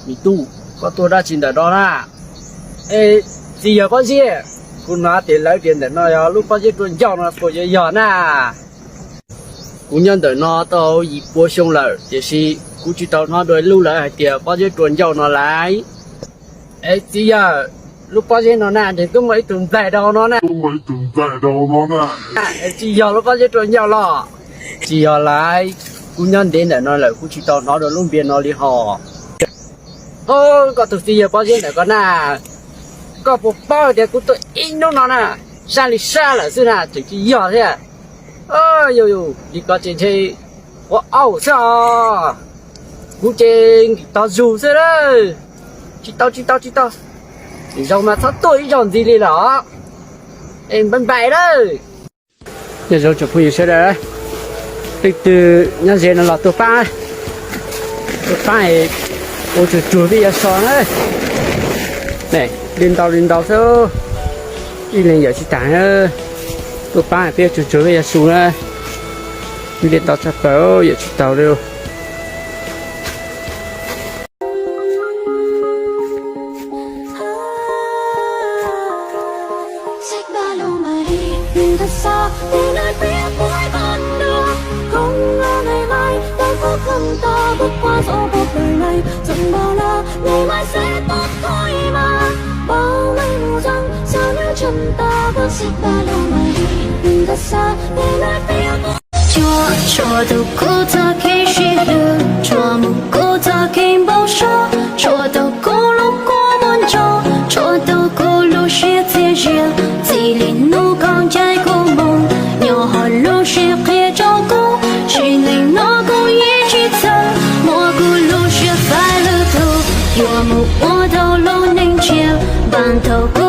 Niam tub, koj tuaj dab tsi ntawm no na? Es txiv yawg Pob Zeb, kuv hnov tias lawv tias ntawm no yog lub pob zeb rua ncauj no puas yuav yog na? Kuv nyob ntawm no tau yim pua xyoo lawm tiam sis kuv tsis tau hnov dua ib lub lawv hais tias pob zeb rua ncauj no lauj. Es txiv yawg, lub pob zeb no na ntshe twb muaj ib tug nplaig rau no na. Es tsis yog lub pob zeb rua ncauj los? Tsis yog lauj, kuv nyob ntev ntawm no lawm kuv tsis tau hnov dua lub npias no li hos. Os, koj tus txiv yawg Pob Zeb ntawm ko na, koj puas paub tias kuv tuaj ib hnub no na, sab li sab lawm xwb na tseem tsis yog thiab. Yus li ko ces ntshe ua auj xwb os. Kuv ces nkim tog zug xwb lawm. Tsis tau tsis tau tsis tau, zaum mas txhob tuaj ib zaug ntxiv li lawm os. Es npai npai lawm. Nyob zoo tsoom phooj ywg sawv daws, leej twg nyob ze no los tuaj pab, tuaj pab ua tsuag tsuag peb yuav so na. Li ntau li ntau xwb, ib leeg yawm tsis tas, tuaj pab peb ua tsuag tsuag peb yuav su na. Li ntau tshaj plaws yawm tsis taus li. Tsuas tau kuv txoj kev sib hlub, tsuas mus kuv txoj kev npau suav, tsuas tau kuv lub kua muag ntso, tsuas tau kuv lub siab txias zias. Txij li hnub koj ncaim kuv mus, nyob hauv lub siab qhia rau kuv, tsis li no kuv yeej tsis txawj muab kuv lub siab faib lwm tus, yuav mus ua tau lub neej tshiab npam tau kuv